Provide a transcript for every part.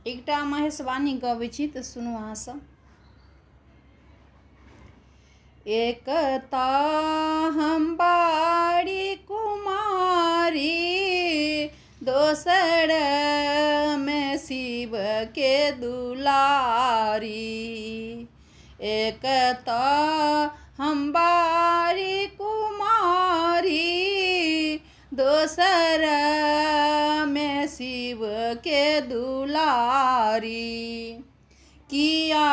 एकटा महेशवाणी गबै छी तऽ सुनू अहाँ सब। एकता हम बारी कुमारी, दोसर में शिव के दुलारी। एकता हम बारी कुमारी, दोसर में शिव के दुलारी। किया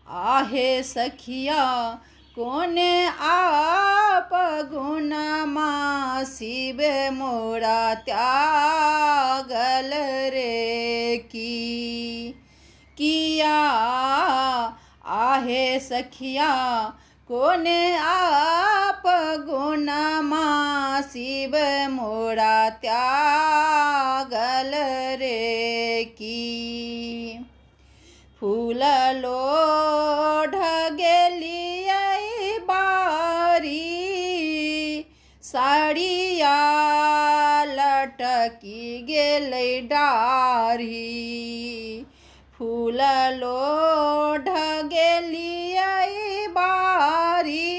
आहे सखिया कोने आप गुणमा शिव मोरा त्यागल रे की। किया आहे सखिया कोने आप गुणमा शिव मोरा त्यागल रे की। फूल लोढ़ गेलियै बारी, साड़िया लटकी गेलै डारी। फूल लोढ़ गेलियै बारी,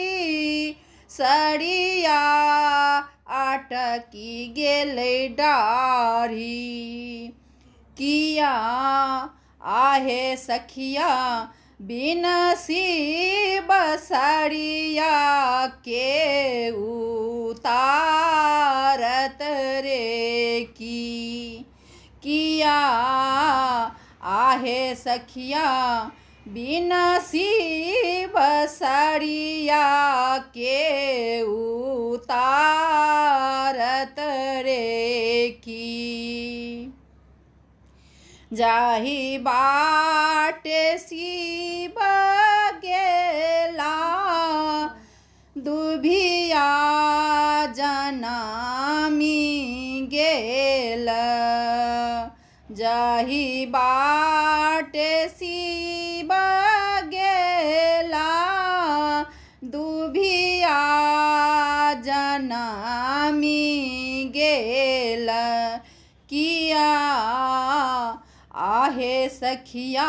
साड़िया अटकी गेलै डारी। किया आहे सखिया बिन शिव साड़िया के उतारत रे की। किया आहे सखिया बिन शिव साड़िया के उतारत रे की। जाहि बाटे शिव गेला, दुभिया जनामी गेल। जाहि बाटे शिव गेला, दुभिया जनामी गेल। किया आहे सखिया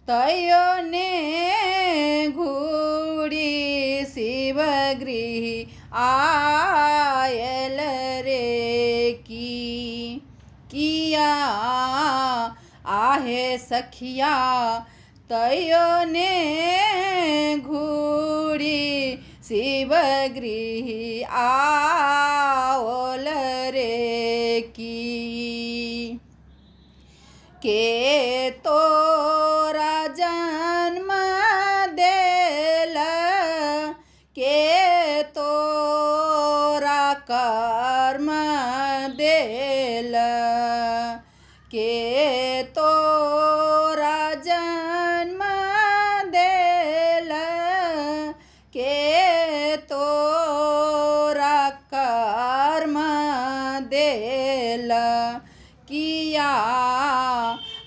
तैयो ने घूरी शिव गृह आयल रे की। किया आहे सखिया तैयो ने घूरी शिव गृह आओल रे की। के तोरा जन्म देल, के तोरा कर्म देल। के तोरा जन्म देल, के तोरा कर्म देल। किया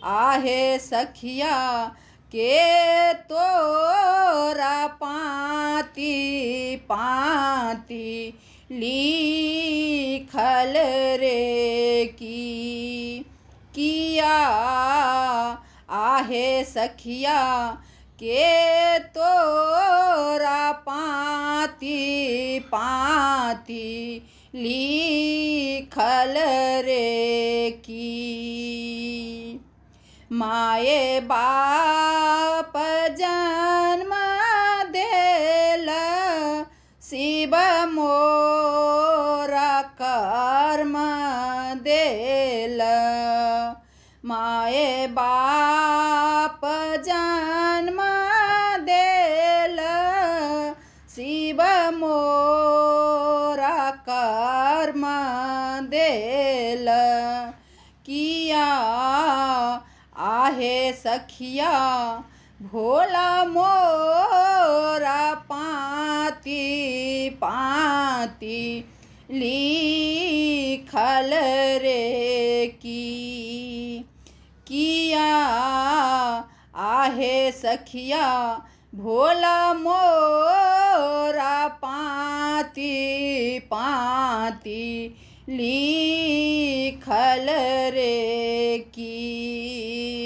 आहे सखिया के तोरा पाती पाती लिखल रे की। किया आहे सखिया के तोरा पाती पाती लिखल रे की। माए बाप जन्म देल, शिव मोरा कर्म देल। माए बाप जन्म देल, शिव मोरा कर्म देल। किया आहे सखिया भोला मोरा पाती पाती लिखल रे की। किया आहे सखिया भोला मोरा पाती पाती लिखल रे रे की।